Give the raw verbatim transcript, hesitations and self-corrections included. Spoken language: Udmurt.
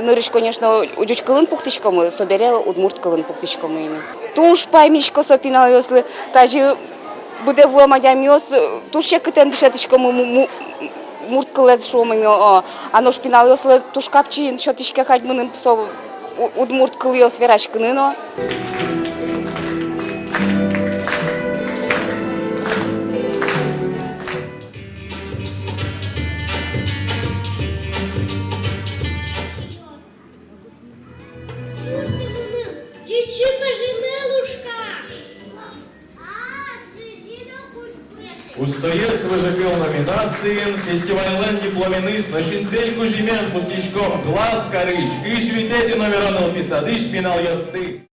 Нырысь, конечно, ӟуч кылын пуктӥськомы, собере удмурт кылын пуктӥськомы ини. Туж паймисько со пиналъёслы, тазьы быдэ вуэм адямиос, э, туж секытэн дышетӥськомы му-, му-, мурт кылэз, шуомы ини, о. А нош пиналъёслы туж капчи сётӥське кадь мыным со у-, удмурт кылъёс вераськыны но. Устоез выжыкыл номинациын фестивальлэн дипломеныз, нош интыын кужымен пусйиськом Глаз карысь кызь витетӥ номеро нылпи садысь пиналъёсты.